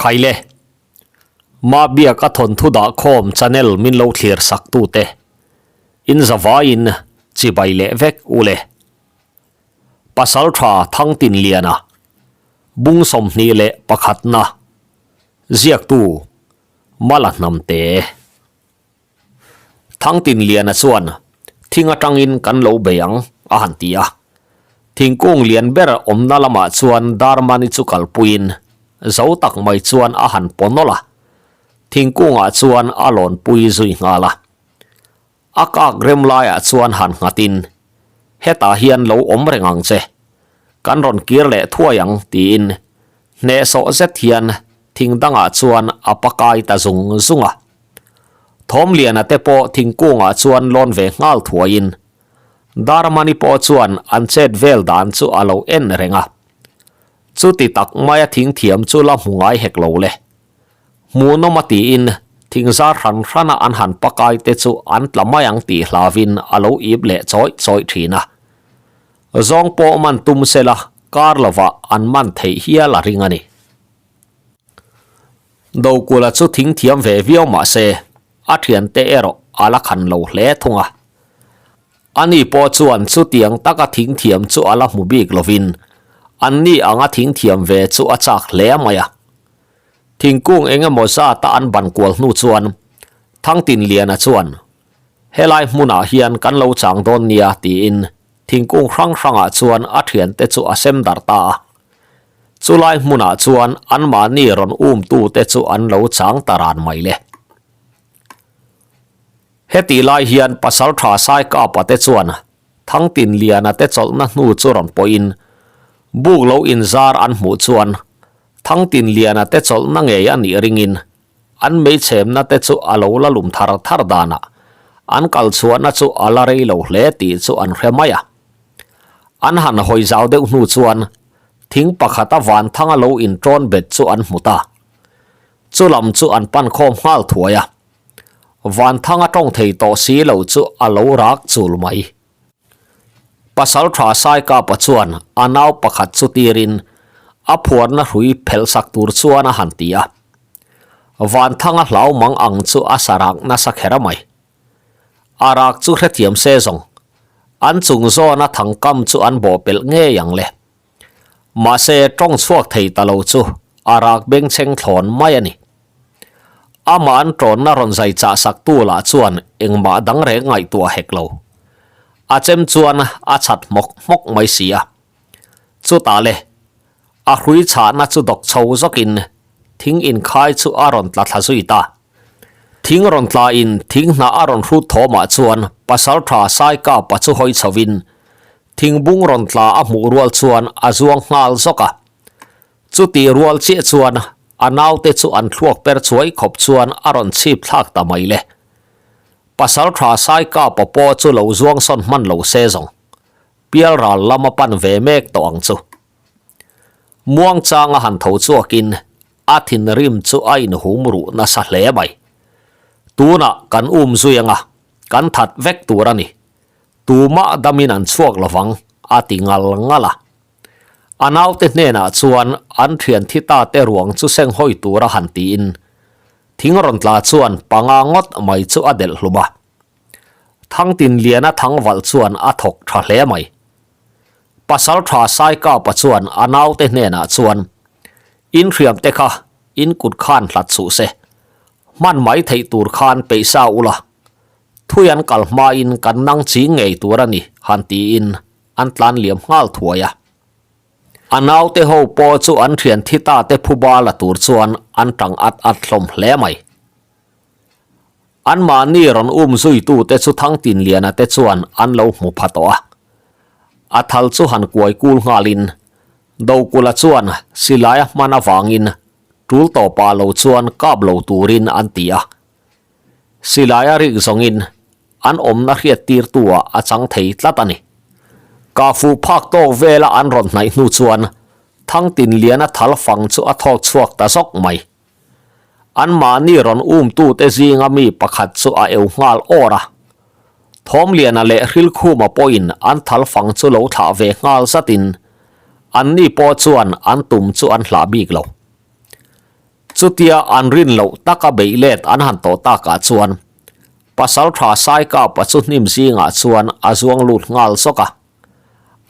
Khaile, Mabiak a thawnthu dahkhawm channel min lo thlir sak tute in zavaiin chibai leh vek u le. Pasaltha Thangtinliana, Bung 21 na, ziaktu Mala Hnamte. Thangtinliana chuan thing atangin kan lo bei ang a han ti a. Thingkung lian ber awmna lamah chuan Darmani chu kalpuiin zo tak mai chuan a han paw nawlh a, thingkungah chuan a lawnpui zui nghal a. A kak rem laiah chuan han nghatin, Hetah hian lo awm reng ang che, kan rawn kir leh thuai ang tiin hnehsawh zet hian thing dangah chuan a pakai ta zung zung a. Thawmliana te pawh thingkungah chuan lawn ve nghal thuaiin Darmani pawh chuan an chet vel dan chu a lo en reng a. Chuti tak maia thing thiam chu la hmu ngai hek lo le. Hmuhnawm a tiin thing zar hran hrana an han pakai te chu an tla mai ang tih hlauin a lo ip leh chawih chawih thin a. Zawng pawh man tum sela kar lovah an man theih hial a ring a ni. Dokula chu thing thiam ve viau mah se a thiante erawh a la khan lo hle thung a. Ani pawh chuan chutiang taka thing thiam chu a la hmu bik lovin anni anga thing thiam ve chu a chak hle mai a. Thingkung eng emaw zata an ban kual hnu chuan Thangtinliana chuan, Helai hmunah hian kan lo chang dawn nia tiin thingkung hrang hrangah chuan a thiante chu a sem darh ta a. Chulai hmunah chuan anmahni rawn umtute chu an lo chang ta ran mai le. Hetih lai hian Pasaltha Saikapa te chuan Thangtinliana te chawlhna hnu chu rawn pawhin buk lo inzar an hmuh chuan Thangtinliana te chawlhna ngei a nih ringin an meichhemna te chu a lo la lum thar thar danah an kal chhuahna chu a la rei lo hle tih chu an hre mai a. An han hawi zau deuh hnu chuan thing pakhata vanthanga lo inṭawn bet chu an hmu ta. Chu lam chu an pan khawm nghal thuai a. Vanthanga tawng thei tawh si lo chu a lo rak chul mai. Pasal tha Saikapa chuan a nau pakhat chu tirin a phuarna hrui phelh sak tur chuan a han ti a. Vanthanga hlau mang ang chu a sa rak nasa kher a mai. A rak chu hrethiam se zawng. An chung zawna thangkam chu an bawhpelh ngei ang le. Mahse tawng chhuak thei ta lo chu a rak bengchheng thlawn mai a ni. Amah an tawnna rawn zai chah sak tu lah chuan engmah dang reng ngaihtuah hek lo. A chem chuan a chat hmawk hmawk mai si a. Chutah le, a hrui chhahna chu dawk chho zawkin thing inkhai chu a rawn tla thla zui ta. Thing rawn tla in thing hnah a rawn hrut thawmah chuan Pasaltha Saikapa chu hawi chhovin Thingbung rawn tla a hmuh rual chuan a zuang nghal zawk a. Chutih rual chiah chuan a naute chu an thluak per chuai khawp chuan a rawn chhip thlak ta mai le. Pasal tha Saikapa pawh chu lo zuang sawn hman lo se zawng. Pial ral lam a pan ve mek tawh ang chu. Muang changa han tho chhuakin a thinrim chu a inhum ruh nasa hle mai. Tunah kan um zui anga kan that vek tur a ni. Tumah damin an chhuak lovang, a ti ngal ngal a. A naute hnenah chuan an thian thi ta te ruang chu seng hawi tura han tiin thing rawn tla chuan panga ngawt mai chu a delh hlum a. Thangtinliana thangvalh chuan a thawk tha hle mai. Pasal tha Saikapa chuan a naute hnenah chuan, In hriam te kha in kut khan hlat suh se, hman mai theih tur khan peihsa ula, Thui an kal hmain kan nang ching ngei tur a ni, han tiin an tlan liam nghal thuai a. A naute ho pawh chu an thian thi ta te phuba la tur chuan an tang at at hlawm hle mai. Anmahni rawn um zuitute chu Thangtinliana te chuan an lo hmu pha tawh a. A thal chu han kuai kul nghalin Dokula chuan silai a hman avangin tul tawpah lo chuan kap lo turin an ti a. Silai a rik zawngin an awmna hriat tirtu ah a chang thei tlat a ni. Kah fuh phak tawk vela an rawn hnaih hnu chuan Thangtinliana thal fang chu a thawk chhuak ta zawk mai. Anmahni rawn umtute zinga mi pakhat chu a eu nghal awr a. Thawmliana leh Hrilkhuma pawhin an thal fang chu lo thlah ve nghal zatin anni pawh chuan an tum chu an hlah bik lo. Chutia an rin loh taka beih let an han tawh takah chuan Pasaltha Saikapa chu hnim zingah chuan a zuang lut nghal zawk a.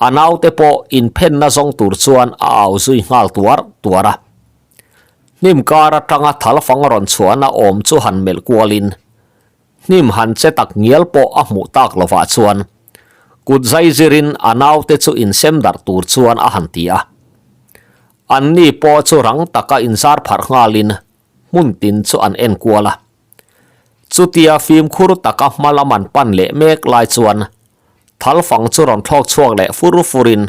A naute pawh inphenna zawng tur chuan a au zui nghal tuar tuar a. Hnim kar atanga thalfang rawn chhuahna awm chu han melh kualin hnim han che tak ngial pawh a hmuh tak lovah chuan kut zai zirin a naute chu insem darh tur chuan a han ti a. Anni pawh chu rang taka inzar pharh nghalin hmun tin chu an en kual a. Chutia fimkhur taka hma lam an pan leh mek lai chuan thalfang chu rawn thlawk chhuak leh fur furin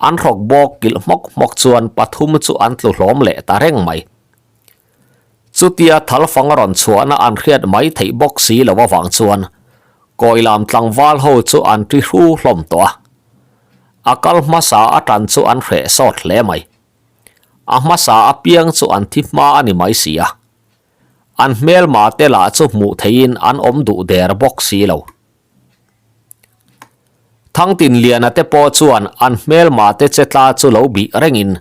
an hrawk bawk kilh hmawk hmawk chuan pathum chu an tlu hlawm leh ta reng mai. Chutia thalfang rawn chhuahna an hriat mai theih bawk si lo avang chuan Kawilam tlangval ho chu an ti hru hlawm tawh a. A kal hmasa a tan chu an hreh sawt hle mai. A hmasa apiang chu an thi hma a ni mai si a. An hmelma te lah chu hmuh theihin an awm duh der bawk si lo. Thangtinliana te pawh chuan an hmelma te che tla chu lo bih rengin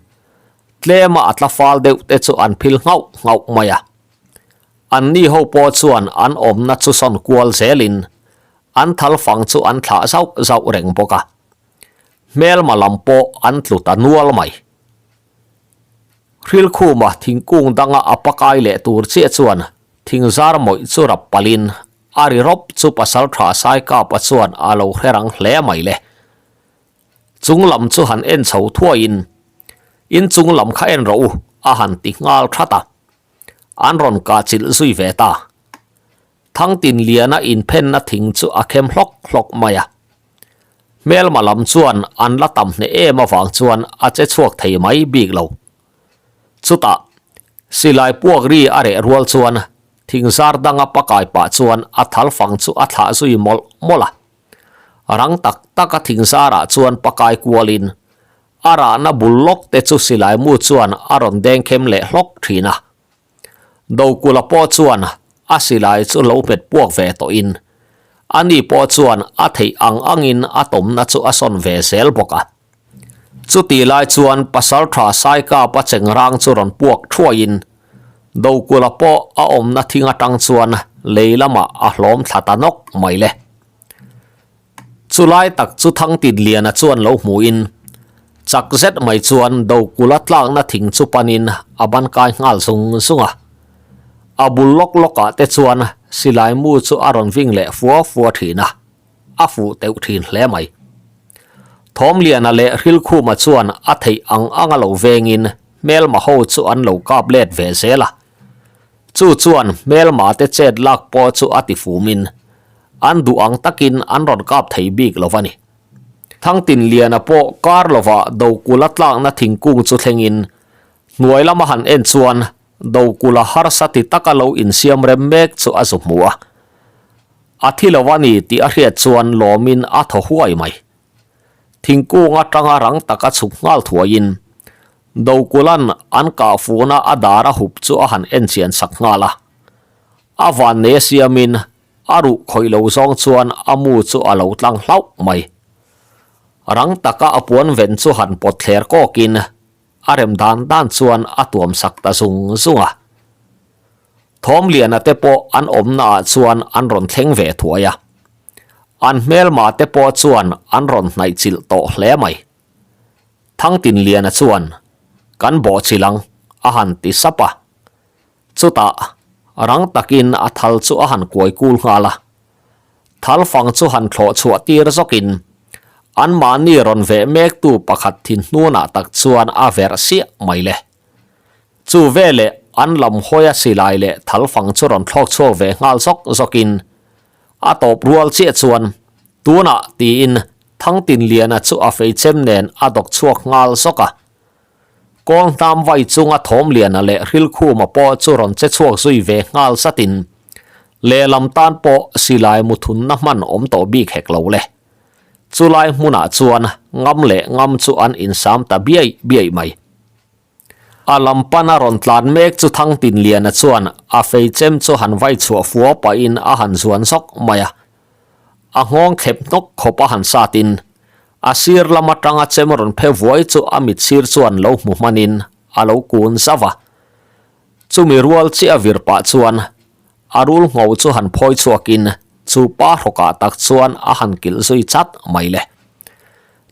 tlema a tla fal deuh te chu an phil nghauh nghauh mai a. Anni ho pawh chuan an awmna chu sawn kual zelin an thal fang chu an thlah zauh zauh reng bawk a. Hmelma lam pawh an tlu ta nual mai. Hrilkhuma thingkung danga a pakai leh tur chiah chuan thingzar mawih chu rap palhin a ri rawp chu pasaltha Saikapa chuan a lo hre rang hle mai le. Chung lam chu han en chho thuaiin, In chung lam kha en rawh u, a han ti nghal that a. An rawn kah chilh zui ve ta. Thangtinliana inphenna thing chu a khem hlawk hlawk mai a. Hmelma lam chuan an la tam hneh em avang chuan a che chhuak thei mai bik lo. Chutah, silai puak ri a reh rual chuan thingzar danga pakai pah chuan a thal fang chu a thlah zui mawlh mawlh a. Rang tak taka thingzarah chuan pakai kualin a rahna bul lawk te chu silai mu chuan a rawn dengkhem leh hlawk thin a. Dokula pawh chuan a silai chu lo hmet puak ve tawhin ani pawh chuan a theih ang angin a tawmna chu a sawn ve zel bawk a. Chutih lai chuan Pasaltha Saikapa chengrang chu rawn puak thuaiin Dokula pawh a awmna thing atang chuan lei lamah a hlawm thla ta nawk mai le. Chulai tak chu Thangtinliana chuan lo hmuhin chak zet mai chuan Dokula tlakna thing chu panin a ban kai nghal zung zung a. A bul lawk lawkah te chuan silai mu chu a rawn ving leh fua fua thin a, a fuh teuh thin hle mai. Thawmliana leh Hrilkhuma chuan a theih ang anga lo vengin hmelma ho chu an lo kap let ve zel a. Chu chuan hmelma te chet lak pawh chu a ti fumin an duh ang takin an rawn kap thei bik lo a ni. Thangtinliana pawh kar lovah Dokula tlakna thingkung chu thlengin hnuai lama han en chuan Dokula harsa ti taka lo insiam rem mek chu a zu hmu a. A thi lo a ni tih a hriat chuan lawmin a thaw huai mai. Thingkung atanga rang taka chhuk nghal thuaiin Dokulan an kahfuna a dar a hup chu a han en chian sak nghal a. A vannei siamin a ruh khawih lo zawng chuan a mu chu a lo tlang hlauh mai. Rang taka a puan ven chu han pawt thler kawkin a rem dan dan chuan a tuam sak ta zung zung a. Thawmliana te pawh an awmnaah chuan an rawn thleng ve thuai a. An hmelma te pawh chuan an rawn hnaih chilh tawh hle mai. Thangtinliana chuan, Kan bawh chilh ang, a han ti sap a. Chutah, rang takin a thal chu a han kuai kul nghal a. Thal fang chu han thlawh chhuah tir zawkin, anmahni rawn veh mektu pakhat thin hnunah tak chuan a verh siah mai le. Chu veleh an lam hawia silai leh thal fang chu rawn thlawk chhuak ve nghal zawk zawkin, a tawp rual chiah chuan, Tunah tiin Thangtinliana chu a feichem nen a dawk chhuak nghal zawk a. Kawl hnam vai chunga Thawmliana leh Hrilkhuma pawh chu rawn che chhuak zui ve nghal zatin lehlam tan pawh silai muthunna hman awm tawh bik hek lo le. Chulai hmunah chuan ngam leh ngam chu an insam ta biai biai mai. A lam pana rawn tlan mek chu Thangtinliana chuan a feichem chu han vai chhuah fua pahin a han zuan zawk mai a. A nghawng thlep hnawk khawp a han satin a sir lam atanga chem rawn phe vuai chu a mit sir chuan lo hmu hmanin a lo kun zauh a. Chumi rual chiah a vir pah chuan a rul ngho chu han phawi chhuakin chu pa hrawkah tak chuan a han kilh zui chat mai le.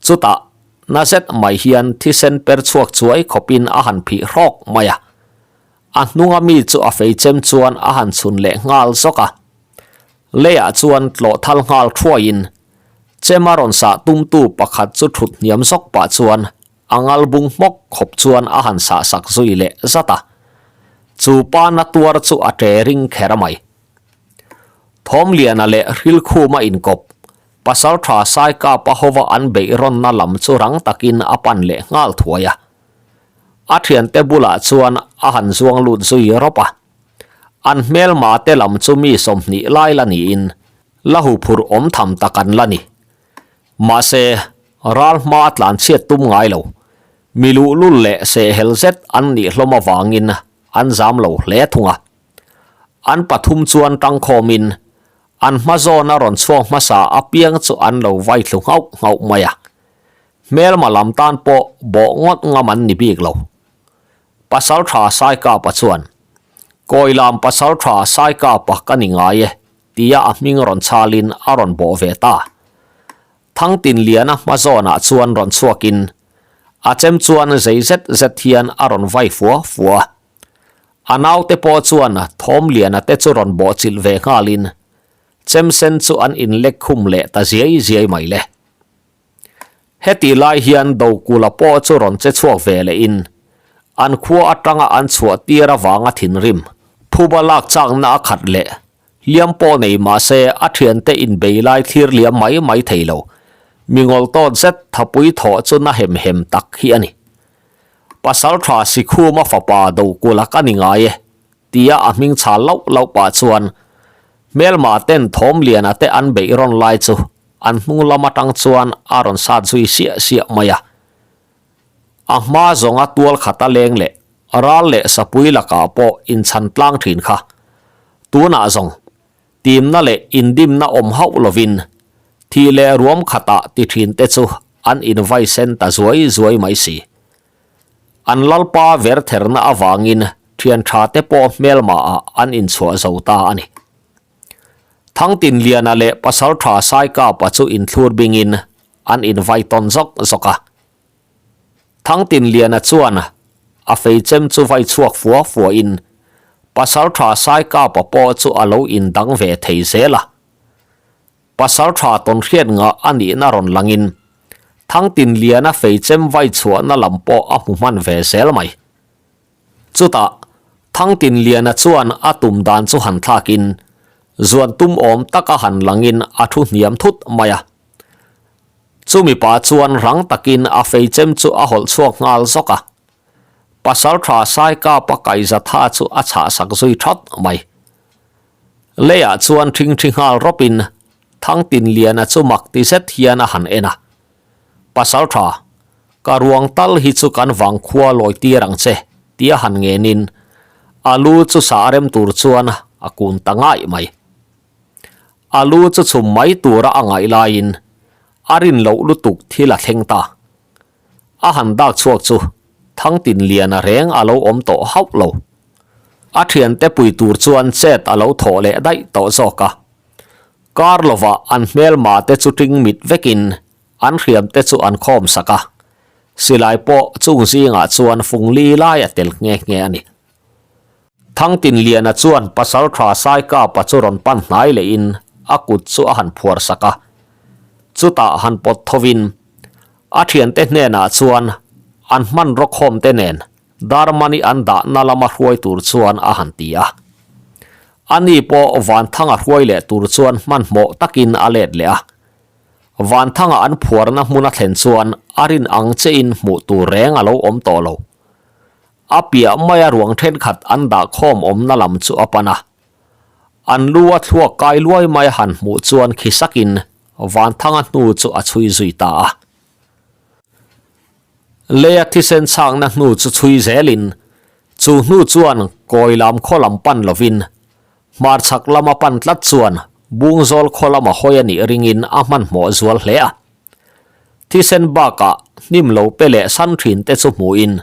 Chutah na zet mai hian thisen per chhuak chuai khawpin a han phih hrawk mai a. A hnunga mi chu a fei chem chuan a han chhun leh nghal zawk a. Leiah chuan tlawh thal nghal thuaiin chem a rawn sah tumtu pakhat chu thut hniam zawk pah chuan a ngal bung hmawk khawp chuan a han sah sak zui leh zat a. Chu pa na tuar chu a ṭe ring kher mai. Thawmliana leh Hrilkhuma inkawp, Pasalṭha Saikapa hova an beih rawnna lam chu rang takin a pan leh nghal thuai a. A thiante bulah chuan a han zuang lut zui rawp a. An hmelma te lam chu mi 20 lai la niin la huphurh awm tham tak an la ni. Mahse, ral hma a tlan chhiat tum ngai lo. Mi luhlul leh sehhel zet an nih hlawm avangin an zam lo hle thung a. An pathum chuan tangkhawmin an hma zawna rawn chhuak hmasa apiang chu an lo vai thlu nghauh nghauh mai a. Hmelma lam tan pawh bawh ngawt ngam an ni bik lo. Pasaltha Saikapa chuan, Kawilam Pasaltha Saikapa ka ni ngai e, tia a hming rawn chhalin a rawn bawh ve ta. Thangtinliana hma zawnah chuan rawn chhuakin a chem chuan zei zet zet hian a rawn vai fua fua. A naute pawh chuan Thawmliana te chu rawn bawhchilh ve nghalin chem sen chu an inlek khum leh ta ziai ziai mai le. Heti lai hian Dokula pawh chu rawn che chhuak ve lehin an khua atanga an chhuah tir avanga thinrim phuba lak chakna a khat leh hliam pawh nei mahse a thiante inbei lai thlir liam mai mai thei lo. Mi ngawl tawt zet thapui thawh chu na hem hem tak hi a ni. Pasaltha Sikhuma fapa Dokula ka ni ngai e tia a hming chhal lauh lauh pah chuan hmelma ten Thawmliana te an beih rawn lai chu An hnung lam atang chuan a rawn sat zui siah siah mai a. A hma zawnga tual khat a leng leh ral leh sapui lakah pawh inchhan tlang thin kha. Tunah zawng, timna leh indimna awm hauh lovin thih leh ruam khatah ti thin te chu an invai sen ta zuai zuai mai si. An lalpa vertherna avangin thian tha te pawh hmelmaah an inchhuah zo ta a ni. Thangtinliana leh Pasaltha Saikapa chu inthlur bingin an invai tawn zawk zawk a. Thangtinliana chuan a feichem chu vai chhuak fua fuahin Pasaltha Saikapa pawh chu a lo indang ve thei zel a. Pasaltha tawnhriat ngah a nihna rawn langin Thangtinliana feichem vai chhuahna lam pawh a hmu hman ve zel mai. Chutah, Thangtinliana chuan a tum dan chu han thlakin, zuan tum awm taka han langin a thu hniam thut mai a. Chumi pa chuan rang takin a feichem chu a hawlh chhuak nghal zawk a. Pasaltha Saikapa kaihzatha chu a chhahsak zui that mai. Leiah chuan ṭhingṭhi nghal rawpin Thangtinliana chu mak ti zet hian a han en a. Pasaltha, ka ruang tal hi chu kan vangkhua lawi tir ang che, tia han ngenin a lu chu sah rem tur chuan a kun ta ngaih mai. A lu chu chhum mai tura a ngaih laiin a rin loh lutuk thil a thleng ta. A han dak chhuak chu Thangtinliana reng a lo awm tawh hauh lo. A thiante pui tur chuan chet a lo thawh leh daih tawh zawk a. Kar lovah an hmelma te chu ṭing mit vekin an hriam te chu an khawm sak a, silai pawh chung zingah chuan fung li lai a tel nghe nghe a ni. Thangtinliana chuan Pasalṭha Saikapa chu rawn pan hnai lehin a kut chu a han phuar sak a, chutah han pawt thovin a ṭhiante hnenah chuan an hmanraw khawm te nen Darmani an dahna lama hruai tur chuan a han ti a. Ani pawh Vanthanga hruai leh tur chuan hmanhmawh takin a let leh a. Vanthanga an phuarna hmun a thlen chuan a rin ang chein hmuh tur reng a lo awm tawh lo. A piah maia ruang thenkhat an dah khawm awmna lam chu a pan a. An lu a thluak kai luai mai han hmuh chuan khi sakin Vanthanga hnu chu a chhui zui ta a. Leia thisen chhakna hnu chu chhui zelin, chu hnu chuan kawi lam khaw lam pan lovin, hmarchhak lama pan tlat chuan Bungzawl khaw lama hawi a nih ringin a hmanhmawh zual hle a. Thisen bakah hnim lo pe leh san thin te chu hmuhin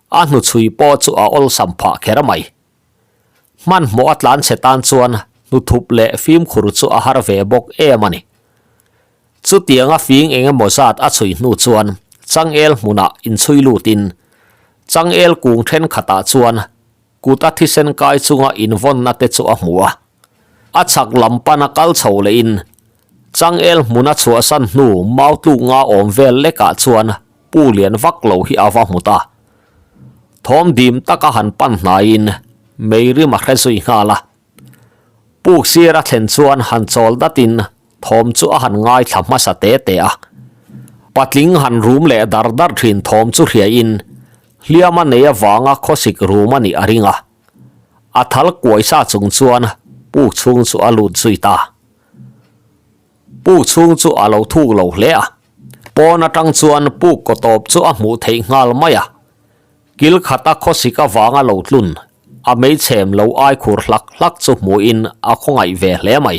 a hnuchhui pawh chu a awlsam phah kher mai. Hmanhmawh a tlanchhe tan chuan hnuthup leh fimkhur chu a har ve bawk em a ni. Chutianga fing eng emaw zat a chhui hnu chuan changel hmunah inchhui lutin changel kung thenkhatah chuan kut a thisen kai chunga invawnna te chu a hmu a. A chhak lam pana kal chho lehin changel hmuna chhuahsan hnu mau tluk nga awm vel lekah chuan pu lian vak lo hi a va hmu ta. Thawm dim taka han pan hnaiin mei rim a hre zui nghal a. Puk sir a thlen chuan han chawl datin thawm chu a han ngaithla hmasa te te a. Patling han rum leh dar dar thin thawm chu hriain hliam a nei avanga khawsik rum a nih a ring a. A thal kuai sa chung chuan puk chhung chu a lut zui ta. Puk chhung chu a lo thuk lo hle a. Pawn atang chuan puk kaw tawp chu a hmuh theih nghal mai a. Kil khata khawsik avanga lo tlun, a meichhem lo ai khur hlak hlak chu hmuhin a khawngaih ve hle mai.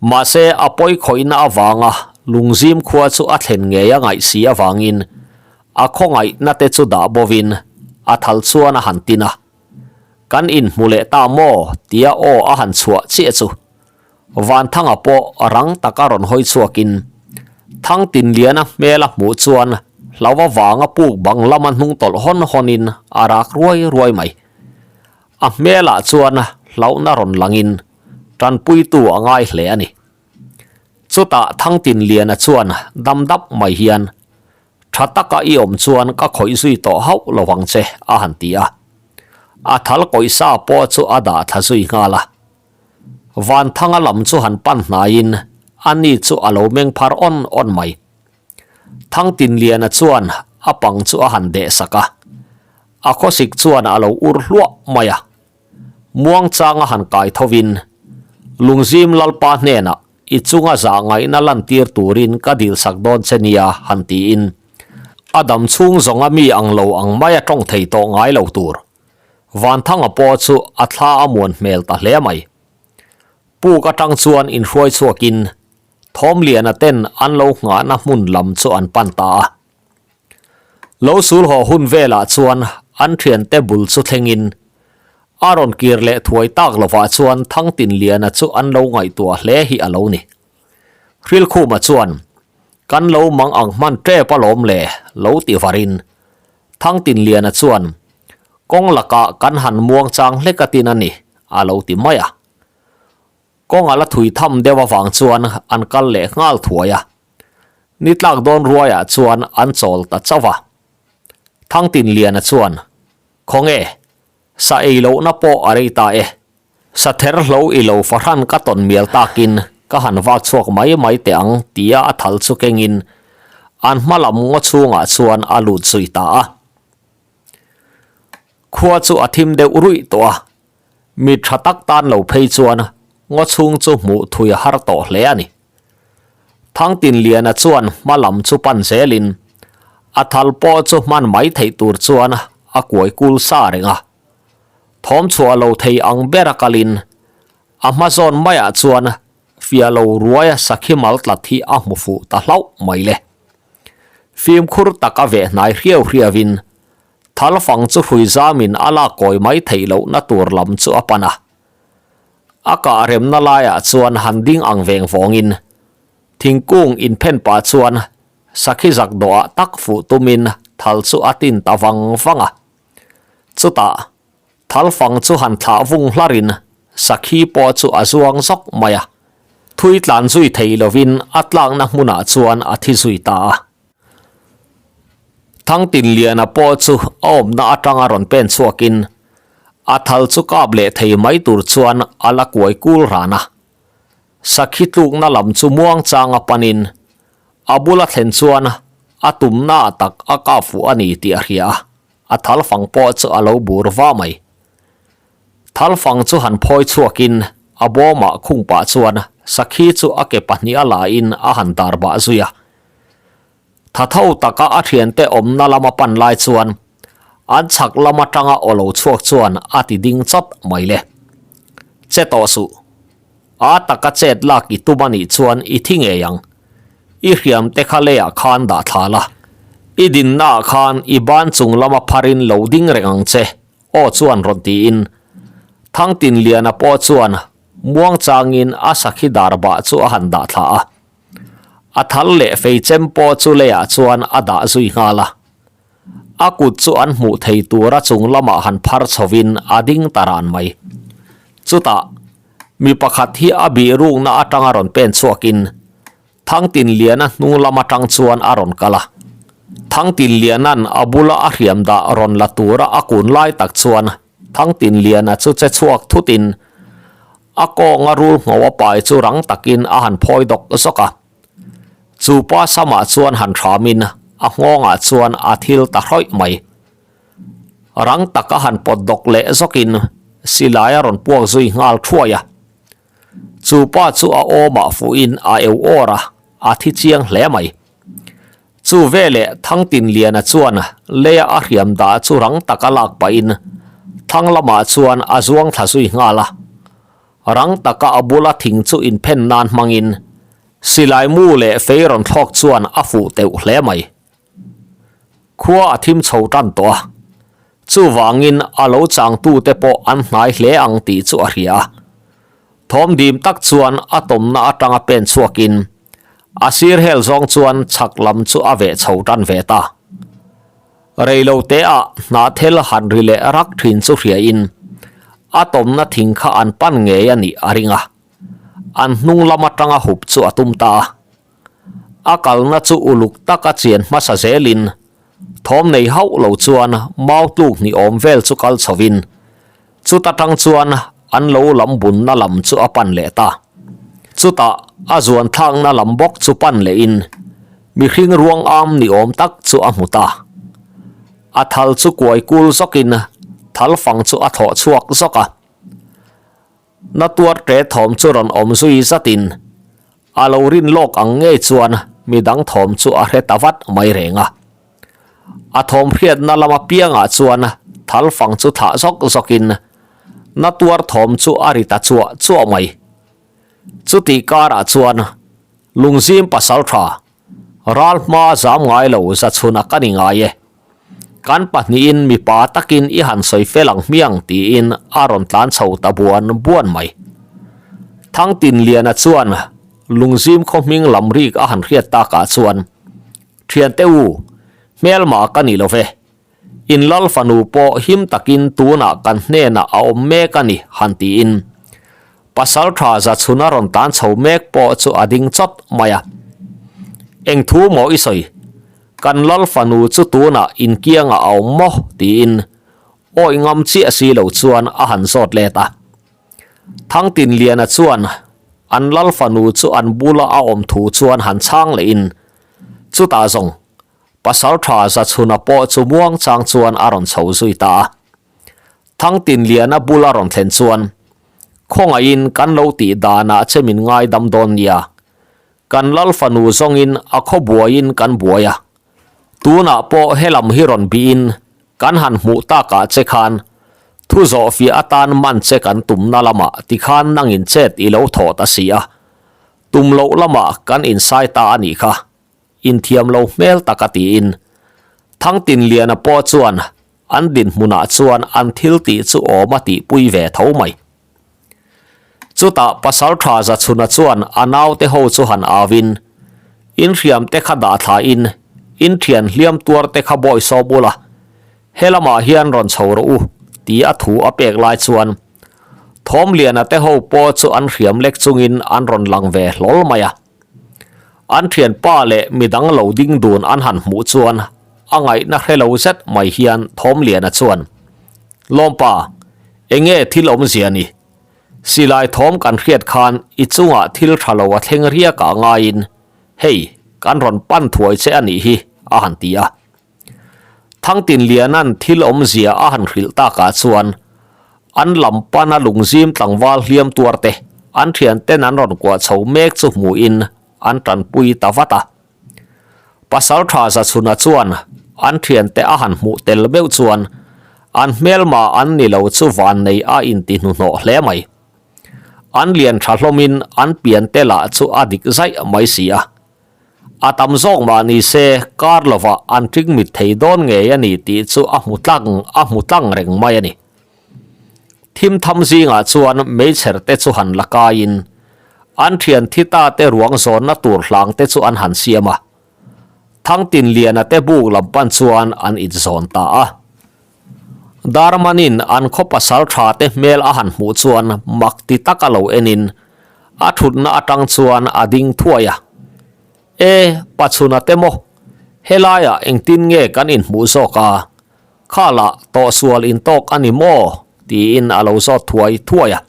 Mahse, a pawi khawihna avanga lungzim khua chu a thlen ngei a ngaih si avangin a khawngaihna te chu dah bovin a thal chuan a han tin a. Kan inhmu leh ta maw? tia aw a han chhuah chiah chu Vanthanga pawh rang taka rawn hawi chhuakin Thangtinliana hmel a hmuh chuan hlau avanga puk bang lama hnung tawlh hawn hawnin a rak ruai ruai mai. A hmelah chuan hlauhna rawn langin tanpuitu a ngai hle a ni. Chutah Thangtinliana chuan dam dap mai hian, Tha taka i awm chuan ka khawih zui tawh hauh lo vang che, a han ti a. A thal kawihsa pawh chu a dah thla zui nghal a. Vanthanga lam chu han pan hnaiin a ni chu a lo meng phar awn awn mai. Thangtinliana chuan a pang chu a han deh sak a, a khawsik chuan a lo ur hluah mai a. Muangchanga han kai thovin Lungzim Lalpa hnenah i chunga zah ngaihna lantir turin ka dilsak dawn che nia han tiin a dam chhung zawnga mi ang lo ang maia tawng thei tawh ngai lo tur. Vanthanga pawh chu a thla a muan hmel ta hle mai. Puk atang chuan inhruai chhuakin Thawmliana ten an lo nghahna hmun lam chu an pan ta a. Lo sul haw hun velah chuan an thiante bul chu thlengin a rawn kir leh thuai tak lovah chuan Thangtinliana chu an lo ngaihtuah hle hi a lo ni. Hrilkhuma chuan, Kan lo mang ang hman tep alawm le, lo ti varin Thangtinliana chuan, Kawng lakah kan han muang chang hlek a tin a ni, a lo ti mai a. Kawng a la thui tham deuh avang chuan an kal leh nghal thuai a. Ni tlak dawn ruaiah chuan an chawl ta chauh a. Thangtinliana chuan, Khawnge, sa ei lohna pawh a rei ta e. Sa ther hlo i lo fahran ka tawn mial takin ka han vak chhuak mai mai teh ang tia a thal chu kengin an hma lam ngaw chhungah chuan a lut zui ta a. Khua chu a thim deuh ruih tawh a, mi tha tak tan lo phei chuan ngaw chhung chu hmuh thui a har tawh hle a ni. Thangtinliana chuan hma lam chu pan zelin a thal pawh chu hman mai theih tur chuan a kuai kul sa reng a. Thawm chhuah lo thei ang ber a kalin a hma zawn maiah chuan fiah lo ruaia sakhi mal tlat hi a hmu fuh ta hlauh mai le. Fimkhur tak a veh hnai hriau hriauin thal fang chu hrui zamin a lak kawi mai theih lohna tur lam chu a pan a. A kah remna laiah chuan han ding ang veng vawngin thingkung inphen pah chuan sakhi zak dawhah tak fuh tumin thal chu a tin ta vang vang a. Chutah, thalfang chu han thlah vung hlarin sakhi pawh chu a zuang zawk mai a, thui tlan zui thei lovin a tlakna hmunah chuan a thi zui ta a. Thangtinliana pawh chu a awmna atanga rawn pen chhuakin a thal chu kap leh thei mai tur chuan a la kuai kul ran a. Sakhi tlukna lam chu muangchanga panin a bula thlen chuan a tumna tak a kap fuh a ni tih a hria a. A thal fang pawh chu a lo bur va mai. Thal fang chu han phawi chhuakin a bawmah khung pah chuan sakhi chu a ke pahniha lain a han dar bah zui a. Tha tho taka a thiante awmna lama pan lai chuan an chhak lam atanga aw lo chhuak chuan a ti ding chawt mai le. Che tawh suh. A taka chet lak i tum a nih chuan i thi ngei ang. I hriam te kha leiah khan dah thla la. I dinnaah khan i ban chung lama pharin lo ding reng ang che, aw chuan rawn tiin. Thangtinliana pawh chuan muangchangin a sakhi dar bah chu a han dah thla a. A thal leh fei chem pawh chu leiah chuan a dah zui nghal a. A kut chu an hmuh thei tura chung lamah han phar chhovin a ding ta ran mai. Chutah, mi pakhat hi a bih rukna atanga rawn pen chhuakin Thangtinliana hnung lam atang chuan a rawn kal a. Thangtinliana'n a bula a hriam dah rawn la tura a kun lai tak chuan Thangtinliana chu che chhuak thutin a kawnga rul ngho a pai chu rang takin a han phawi dawk zawk a. Chu pa samah chuan han hramin a nghawngah chuan a thil ta hrawih mai. Rang taka han pawt dawk leh zawkin silai a rawn puak zui nghal thuai a. Chu pa chu a awmah fuhin a eu awr a, a thi chiang hle mai. Chu veleh Thangtinliana chuan leia a hriam dah chu rang taka lak pahin thang lamah chuan a zuang thla zui nghal a. Rang taka a bula thing chu inphen nan hmangin silai mu leh fei rawn thlawk chuan a fuh teuh hle mai. Khua a thim chho tan tawh a, chuvangin a lo changtute pawh an hnai hle ang tih chu a hria a. Thawm dim tak chuan a tawmna atanga pen chhuakin a sir hel zawng chuan chhak lam chu a veh chho tan ve ta. Reilo teah hnahthel han ri leh rak thin chu hriain a tawmna thing kha an pan ngei a nih a ring a, an hnung lam atanga hup chu a tum ta a. A kalna chu uluk taka chian hmasa zelin thawm nei hauh lo chuan mau tluk hnih awm vel chu kal chhovin chuta tang chuan an lo lam bunna lam chu a pan leh ta. Chutah a zuan thlakna lam bawk chu pan lehin mihring ruang am ni awm tak chu a hmu ta. A thal chu kuai kul zawkin thal fang chu a thlawh chhuak zawk a. Na tuar ṭe thawm chu rawn awm zui zatin a lo rin lawk ang ngei chuan midang thawm chu a hre ta vat mai reng a. A thawm hriatna lam apiangah chuan thal fang chu thlah zawk zawkin na tuar thawm chu a ri ta chuah chuah mai. Chutih karah chuan Lungzim pasalṭha ral hma zam ngai lo zachhuna ka ni ngai e. Kan pahnihin mipa takin i han sawi fel ang hmiang tiin a rawn tlan chho ta buan buan mai. Thangtinliana chuan Lungzim khaw hming lam rik a han hriat takah chuan, Thiante u, hmelma ka ni lo ve. In lal fanu pawh him takin tunah kan hnenah a awm mek a ni han tiin pasal tha zachhun a rawn tlan chho mek pawh chu a ding chawt mai a. Eng thu maw i sawi? Kan lal fanu chu tunah inkiangah a awm maw? tiin awi ngam chiah si lo chuan a han zawt let a. Thangtinliana chuan an lal fanu chu an bula a awm thu chuan han chhang lehin chutah zawng pasal tha Zachhuna pawh chu muangchang chuan a rawn chho zui ta a. Thangtinliana bula rawn thlen chuan khawngaihin kan lo tih danah che min ngaidam dawn nia. Kan lal fanu zawngin a khaw buaiin kan buai a, tunah pawh helam hi rawn bihin kan han hmuh takah che khan thu zawh fiah atan man che kan tumna lamah tikhan nangin chet i lo thawh ta si a, tum loh lamah kan insai ta a nih kha, inthiam lo hmel taka tiin Thangtinliana pawh chuan an dinhmunah chuan an thil tih chu awm a tihpui ve tho mai. Chutah Pasalṭha Zachhuna chuan a naute ho chu han auin, In hriamte kha dah thlain, in ṭhian hliam tuarte kha bawi sawm ula, he lamah hian rawn chho rawh u, ti a thu a pek lai chuan Thawmliana te ho pawh chu an hriam lek chungin an rawn lang ve hlawl mai a. An ṭhianpa leh midang lo ding dun an han hmuh chuan a ngaihna hre lo zet mai hian Thawmliana chuan, Lawmpa, enge thil awmzia ni? Silai thawm kan hriat khan i chungah thil tha lo a thleng riak ah ngaiin hei kan rawn pan thuai che a nih hi, a han ti a. Thangtinliana'n thil awmzia a han hrilh takah chuan an lam pana lungzim tlangval hliam tuar te an thianten an rawn kuah chho mek chu hmuhin an tanpui ta vat a. Pasaltha Zachhuna chuan an thiante a han hmuh tel meuh chuan an hmelma an ni lo chu vannei a inti hnuhnawh hle mai. An lian tha hlawmin an piante lah chu a dik zaih mai si a. A tam zawk mah ni se kar lovah an ṭing mit thei dawn ngei a ni tih chu a hmu tlang a hmu tlang reng mai a ni. Thim tham zingah chuan meichher te chu han la kaiin an thian thi ta te ruang zawnna tur hlang te chu an han siam a. Thangtinliana te buk lam pan chuan an inzawn ta a. Darmanin an khaw pasal tha te hmel a han hmuh chuan mak ti tak a lo enin a thutna atang chuan a ding thuai a. E, Pachhuna te maw? Helaiah engtin nge kan inhmuh zawk a? Khalah tawhsual intawk a ni maw? tiin a lo zawt thuai thuai a.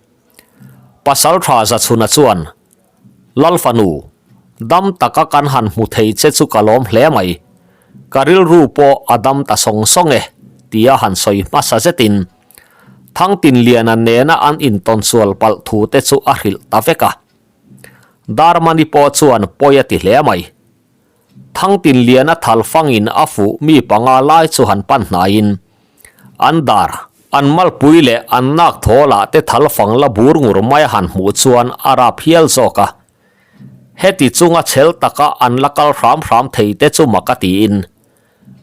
Pasal tha Zachhuna chuan, Lal fanu, dam taka kan han hmu thei che chu ka lawm hle mai. Ka rilru pawh a dam ta sawng sawng e, tia han sawi hmasa zetin Thangtinliana nena an intawnsual palh thu te chu a hrilh ta vek a. Darmani pawh chuan pawi a ti hle mai. Thangtinliana thal fangin a fuh mi panga lai chu han pan hnaiin an dar, an malpui leh an nak thawlah te thal fang la bur ngur mai a han hmuh chuan a rap hial zawk a. Heti chunga chhel taka an la kal hram hram thei te chu mak a tiin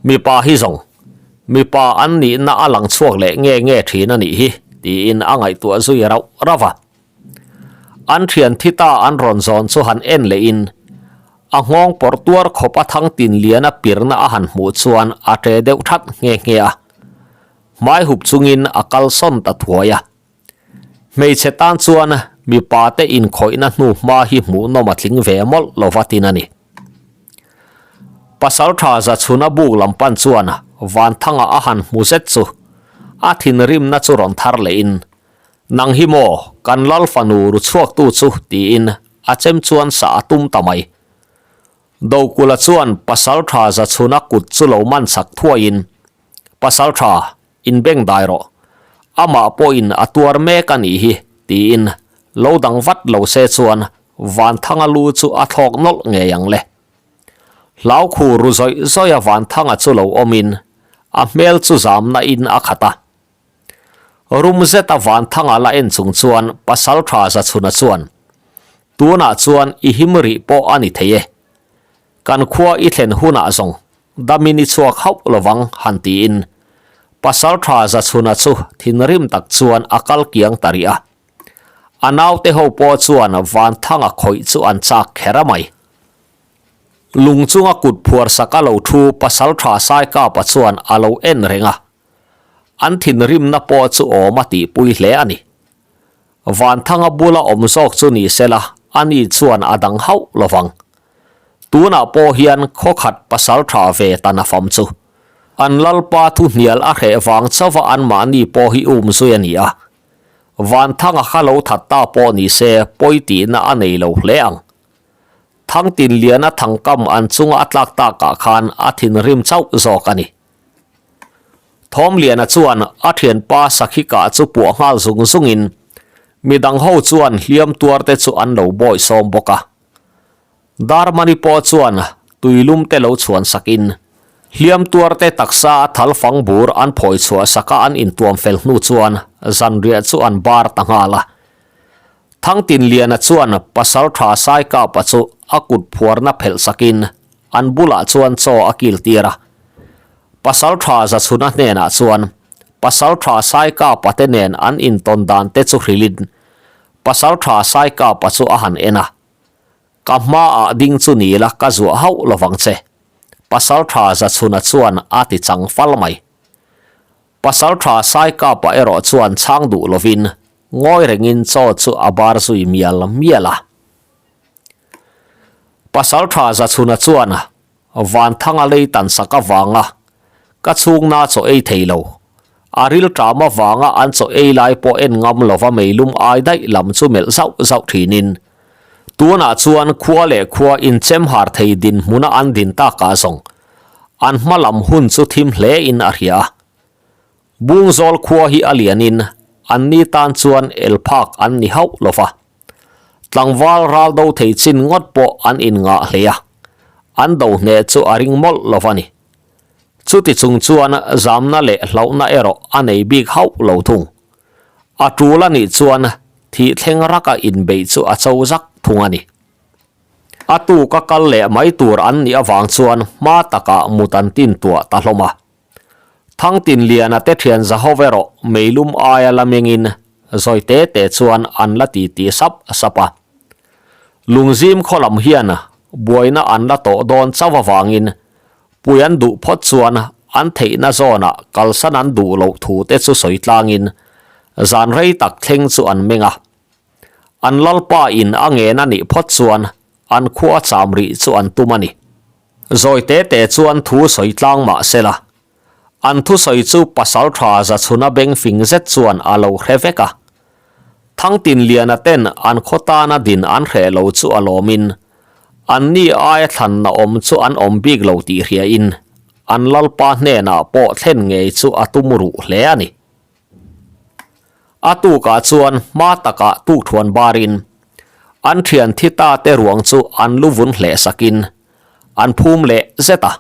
mipa hi zawng mipa an nihna a lang chhuak leh nge nge thin a nih hi tiin a ngaihtuah zui rauh rauh a. An thian thi ta an rawn zawn chu han en lehin A nghawng pawrh tuar khawp a thang tin lian a pirna a han hmuh chuan a ṭe deuh that nghe nghe a. Hmai hup chungin a kal sawn ta thuai a. Hmeichhe tan chuan mipa te inkhawihna hnu hma hi hmuhnawm a tling ve mawlh lo va tin a ni. Pasalṭha Zachhuna buk lam pan chuan Vanthanga a han hmu zet chu a thinrimna chu rawn thar lehin Nang hi maw, kan lal fanu ru chhuaktu chu tiin a chem chuan sah a tum ta mai. Dokula chuan Pasaltha Zachhuna kut chu lo man chak thuaiin, Pasaltha, inbeng dai rawh. Amah pawhin a tuar mek a nih hi, tiin lo dang vat lo se chuan Vanthanga lu chu a thlawk nawlh ngei ang le. Hlau khu ru zawih zawih a Vanthanga chu lo awmin a hmel chu zamna in a khat a. Rum zeta Vanthanga la en chung chuan Pasaltha Zachhuna chuan, Tunah chuan i him rih pawh a ni thei e. Kan khua i thlen hunah zawng damin i chhuak hauh lovang han tiin Pasaltha Zachhuna chu thinrim tak chuan a kal kiang ta rih a. A naute ho pawh chuan Vanthanga khawih chu an chak kher a mai. Lung chunga kut phuar sak a lo thu Pasaltha Saikapa chuan a lo en reng a. An thinrimna pawh chu awm a tihpui hle a ni. Vanthanga bula awm zawk chu ni sela ani chuan a dang hauh lovang. Tunah pawh hian khawkhat pasal tha ve ta nafam chu an lalpa thu hnial a hreh vang chauha anmahni pawh hi um zui a ni a. Vanthanga kha lo that ta pawh ni se pawi tihna a nei lo hle ang. Thangtinliana thangkam an chunga a tlak takah khan a thinrim chauh zawk a ni. Thawmliana chuan a thianpa Sakhika chu puah nghal zung zungin midang ho chuan hliam tuar te chu an lo bawi sawm bawk a. Darmani pawh chuan tuilum te lo chhuan sakin hliam tuar te taksa a thal fang bur an phawi chhuah saka an intuam fel hnu chuan zanriah chu an bar ta nghal a. Thangtinliana chuan Pasaltha Saikapa chu a kut phuarna phelh sakin An bulah chuan chaw a kil tir a. Pasaltha Zachhuna hnenah chuan Pasaltha Saikapa te nen an intawn dan te chu hrilhin Pasaltha Saikapa chu a han en a. Ka hmaah ding chu ni la ka zuah hauh lovang che, Pasaltha Zachhuna chuan a ti chang fal mai. Pasaltha Saikapa erawh chuan chhang duh lovin ngawi rengin chaw chu a bar zui mial mial a. Pasaltha Zachhuna chuan Vanthanga lei tan sak avanga ka chhungna chaw ei thei lo. A ril ṭam avanga an chaw ei lai pawh en ngam lova meilum ai daih lam chu melh zauh zauh ṭhinin tunah chuan khua leh khua inchem har thei dinhmuna an din takah zawng an hma lam hun chu thim hle in a hria a. Bungzawl khua hi a lianin anni tan chuan elphak an ni hauh lova. Tlangval ral do thei chin ngawt pawh an inngah hle a, an do hneh chu a ring mawlh lo va ni. Chuti chung chuan zamna leh hlauhna erawh a nei bik hauh lo thung. A tul a nih chuan thih thleng raka inbeih chu a cho zak thung a ni. A tuka kal leh mai tur an nih avang chuan hma takah mut an tin tuah ta hlawm a. Thangtinliana te thian Zahov erawh meilum aia la mengin. Zawi te te chuan an la ti ti sap sap a. Lungzim khaw lam hian buaina an la tawh dawn chauh avangin pui an duh phawt chuan an theihna zawnah kalsan an duh loh thu te chu sawi tlangin zan rei tak thleng chu an meng a. An lalpa in a ngen a nih phawt chuan an khua cham rih chu an tum a ni. Zawi te te chuan thu sawi tlang mah sela An thusawi chu pasal tha Zachhuna beng fing zet chuan a lo hre vek a. Thangtinliana ten an khaw tana din an hreh lo chu a lawmin, anni aia thlanna awm chu an awm bik lo tih hriain an lalpa hnenah pawh thlen ngei chu a tum ruh hle a ni. A tukah chuan hma takah tukthuan barin an thian thi ta te ruang chu an lu vun hleh sakin an phum leh zet a.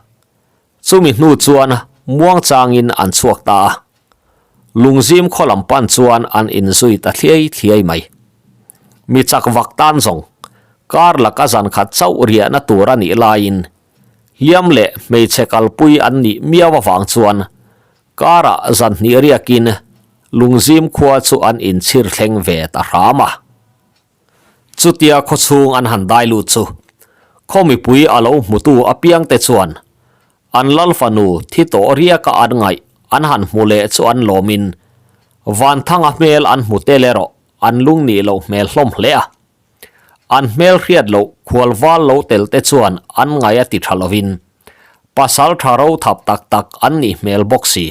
Chumi hnu chuan muang changin an chhuak ta a, Lungzim khaw lam pan chuan an inzui ta thliai thliai mai. Mi chak vak tan zawng, kar laka zan khat chauh riahna tur a nih laiin hliam leh hmeichhe kalpui an nih miau avang chuan karah zan hnih riakin Lungzim khua chu an inchhir thleng ve ta hram a. Chutia khawchhung an han dai lut chu khaw mipui a lo hmutu apiangte chuan an lal fanu thi tawh riaka an ngaih an han hmu leh chu an lawmin Vanthanga hmel an hmu tel erawh an lung nih loh hmel hlawm hle a. An hmel hriat loh khual val lo tel te chuan an ngaih a ti tha lovin pasal tha ro thap tak tak an nih hmel bawk si.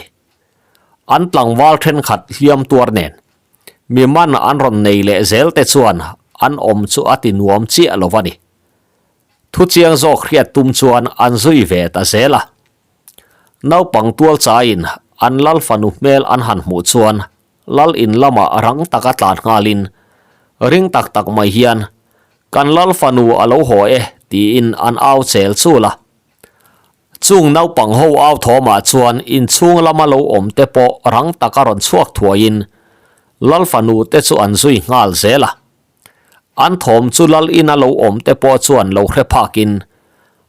An tlangval thenkhat hliam tuar nen Mi man an rawn nei leh zel te chuan an awm chu a ti nuam chiah lo a ni. Thu chiang zawk hriat tum chuan an zui ve ta zel a. Naupang tual chaiin an lal fanu hmel an han hmuh chuan lal in lamah rang taka tlan nghalin ring tak tak mai hian kan lal fanu a lo haw e tiin an au chel chul a. Chung naupang ho au thawmah chuan inchhung lama lo awm te pawh rang taka rawn chhuak thuaiin Lal fanu te chu an zui nghal zel a. An thawm chu Lal ina lo awm te pawh chuan lo hre phakin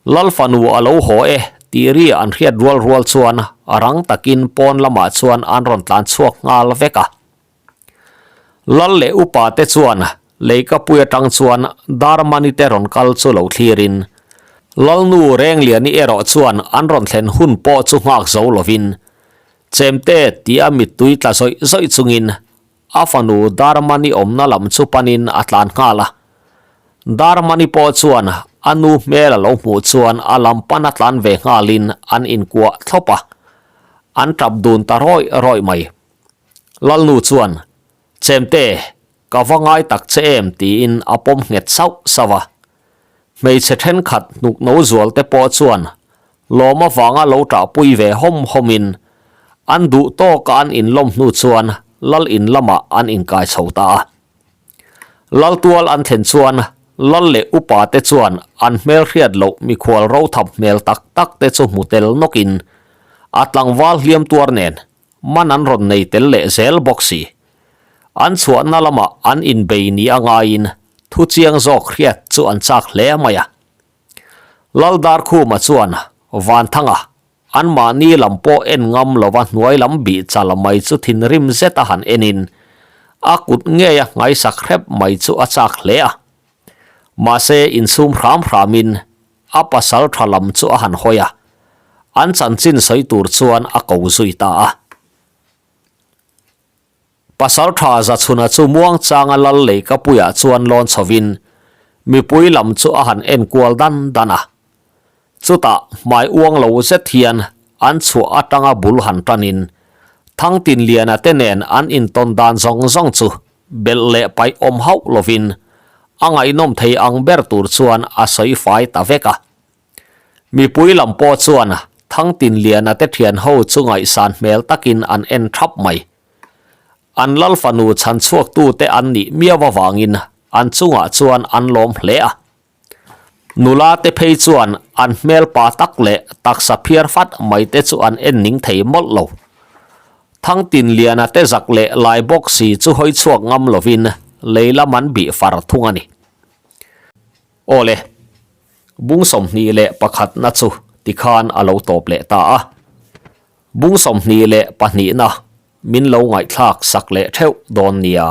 Lal fanu a lo haw e tih ri an hriat rual rual chuan rang takin pawn lamah chuan an rawn tlan chhuak nghal vek a. Lal leh upa te chuan leikapui atang chuan Darmani te rawn kal chu lo thlirin Lalnu Rengliani erawh chuan an rawn thlen hun pawh chu nghak zo lovin Chemte tia mittui tla zawih zawih chungin a fanu Darmani awmna lam chu panin a tlan nghal a. Darmani pawh chuan a nu hmel a lo hmuh chuan a lam pan a tlan ve nghalin an inkuah thlawp a, an tap dun ta rawih rawih mai. Lalnu chuan, Chemte, ka va ngai tak che em tiin a pawm nghet sauh sauh a. Hmeichhe thenkhat hnuk no zual te pawh chuan lawm avanga lo ṭahpui ve hawm hawmin an duh tawka an inlawm hnu chuan lal in lamah an inkai chho ta a. Laltual an thlen chuan lal leh upa te chuan an hmel hriat loh mikhual rothap hmel tak tak te chu hmu tel nawkin a tlangval hliam tuar nen Man an rawn nei tel leh zel bawk si. An chhuahna lamah an inbei ni a ngaiin thu chiang zawk hriat chu an chak hle mai a. Laldarkhuma chuan Vanthanga anmahni lam pawh en ngam lova hnuai lam bih chal mai chu thinrim zet a han enin a kut ngeia nghaisak hrep mai chu a chak hle a. Mahse insum hram hramin A pasal tha lam chu a han hawi a, an chanchin sawi tur chuan a ko zui ta a. Pasal tha Zachhuna chu muangchanga lal leikapuiah chuan lawn chhovin mipui lam chu a han en kual dan dan a. Chutah hmai uang lo zet hian an chhuah atanga bul han tanin Thangtinliana te nen an intawn dan zawng zawng chu Belh leh paih awm hauh lovin a ngaihnawm thei ang ber tur chuan a sawi fai ta vek a. Mipui lam pawh chuan Thangtinliana te thian ho chu ngaihsan hmel takin an en thap mai. An lal fanu chhan chhuaktute an nih miau avangin an chungah chuan an lawm hle a. Nula te phei chuan an hmel pa tak leh taksa phiar fat mai te chu an en ning thei mawlh lo. Thangtinliana te zak leh lai bawk si chu hawi chhuak ngam lovin lei lam an bih far thung a ni. Awle, bung 21 na chu tikhan a lo tawp leh ta a. Bung 22 na. min lo ngaihthlak sak leh theuh dawn nia.